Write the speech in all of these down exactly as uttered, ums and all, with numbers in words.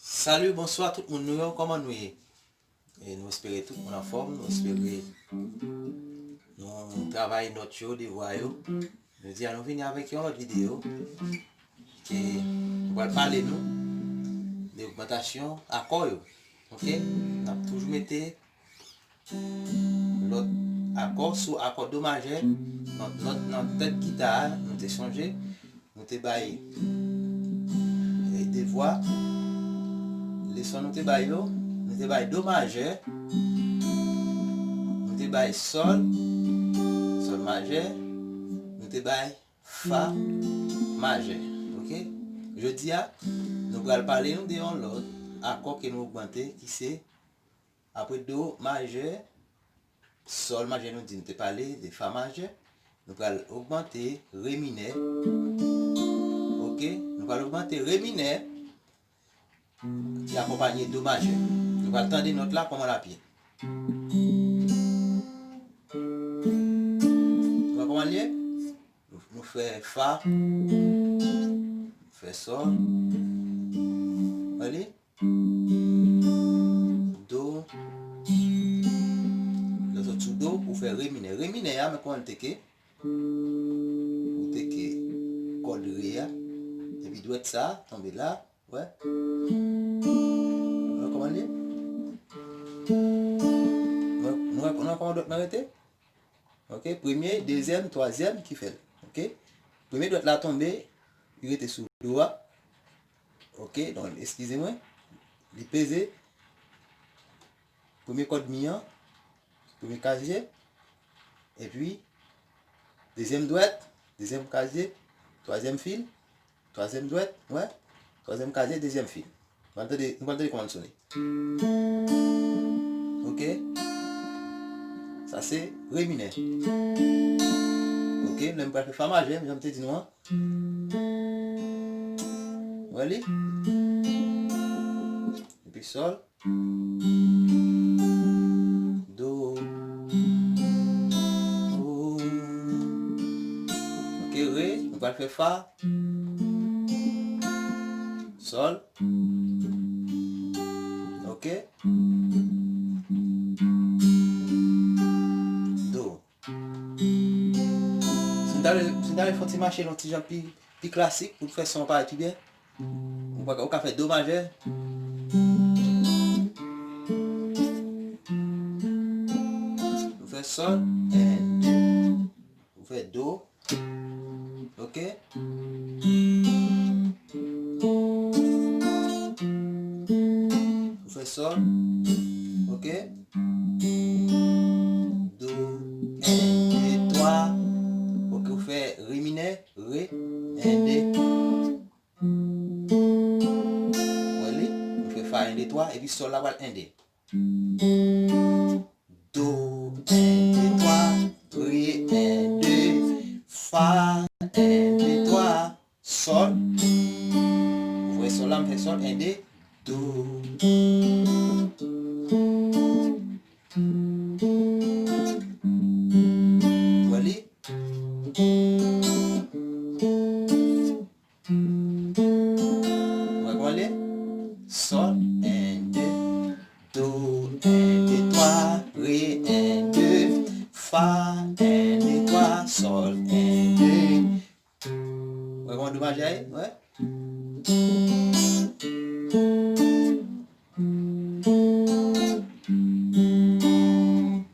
Salut, bonsoir tout moun nou yo, kòman nou ye? E nou espere tout moun anfòm, nou espere nou travay nòt yo, devwa yo. Jodi a nou vini avèk yon lòt videyo ke nou pral pale nou de ogmantasyon akò yo. Ok? N ap toujou mete lòt akò sou akò do majè, nan, nan, nan tèt gita a, nou te sonje, nou te bay, e, devwa, leson nou te bay yo, nou te bay do majè, nou te bay sòl, sòl majè, nou te bay fa majè. Ok? Jodi a, nou pral pale nou de yon lòt akò ke nou ogmante ki se apre do majè, sòl majè, nou di nou te pale de fa majè, nou pral ogmante re minè. Ok? Nou pral ogmante re minè ki akonpanye do majè. Nou pral tande nòt la kòman l ap ye. Nou wè kòman l ye? Nou, nou fè fa, nou fè sòl. Wè li? Do. Lè w sot sou do, ou fè re minè. Re minè a, men kòman l teke? Ou teke kòd re a. Epi dwèt sa a tonbe la. Wè? Wè kòman l ye? Nou wè, nou wè, nou wè kòman dwèt mwen rete? Ok, premye, dezyèm, twazyèm ki fè l. Ok? Premye dwèt la tonbe, li rete sou do a. Ok, donk, eskize mwen. Li peze premye kòd mi an, premye kazye, epi dezyèm dwèt, dezyèm kazye, twazyèm fil, twazyèm dwèt, wè, twazyèm kazye, dezyèm fil. Nou pral tande, nou pral tande kòman l sone. Ok? Sa se re minè. Ok, lè m pral fè fa majè, jan m te di nou an. Wè li? Epi sòl. Do. Do. Ok, re, nou pral fè fa. Sòl. Ok. Do. Si n ta vle, si n ta vle fè yon ti mache, yon ti jan pi, pi klasik, pou fè son an parèt pi byen, ou pa, ou ka fè do majè. Ou fè sòl, en, de. Ou fè do. Ok? Ou fè sòl. Ok? Do, en, de, twa. Ok, ou fè re minè, re, en, de. Wè li? Ou fè fa, en, de, twa, epi sòl la pral en, de. Do, en, de, twa, re, en, de, fa, en, de, twa, sòl. Ou wè sòl la, m fè sòl, en, de, do. Wè li? Ou wè kòman l ye? Sòl, en, de, do, en, de, twa, re, en, de, fa, en, de, twa, sòl, en, de. Ou wè kòman do majè a ye? Wè?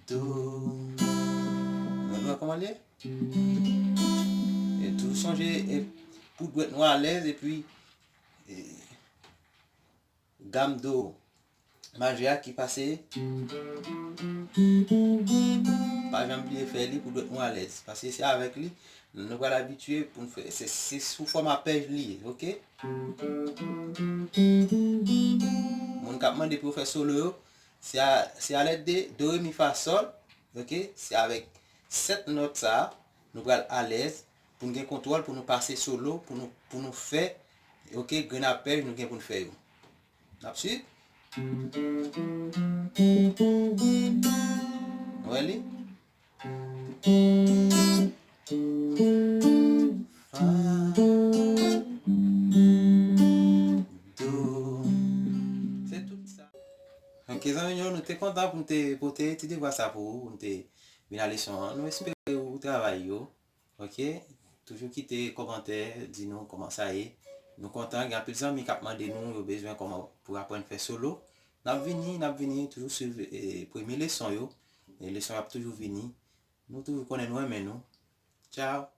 Do. Ou wè kòman l ye? E toujou sonje, e, pou dwèt nou alèz, epi, e, gam do majè a ki pase. Pa janm bliye fè li pou dwèt nou alèz. Paske se avèk li, nou pral abitye pou n fè. Se, se sou fòm apèj li ye, ok? Moun k ap mande pou yo fè solo yo, se a, se alèd de do, re, mi, fa, sòl, ok? Se avèk sèt nòt sa a, nou pral alèz, pou n gen kontwòl, pou nou pase solo, pou nou, pou nou fè, ok, grenn apèj nou gen pou n fè yo. N ap swiv. Wè li? Fa, do, Ok, zanmi yo, nou te kontan pou nou te pote ti devwa sa pou ou, pou nou te vin a leson an. Nou espere ou travay yo. Ok? Toujou kite kòmantè, di nou kòman sa ye. Nou kontan, gen anpil zanmi k ap mande nou, yo bezwen kòman pou aprann fè solo. N ap vini, n ap vini, toujou swiv eh, premye leson yo. E leson yo ap toujou vini. Nou toujou konnen nou renmen nou. Tchao!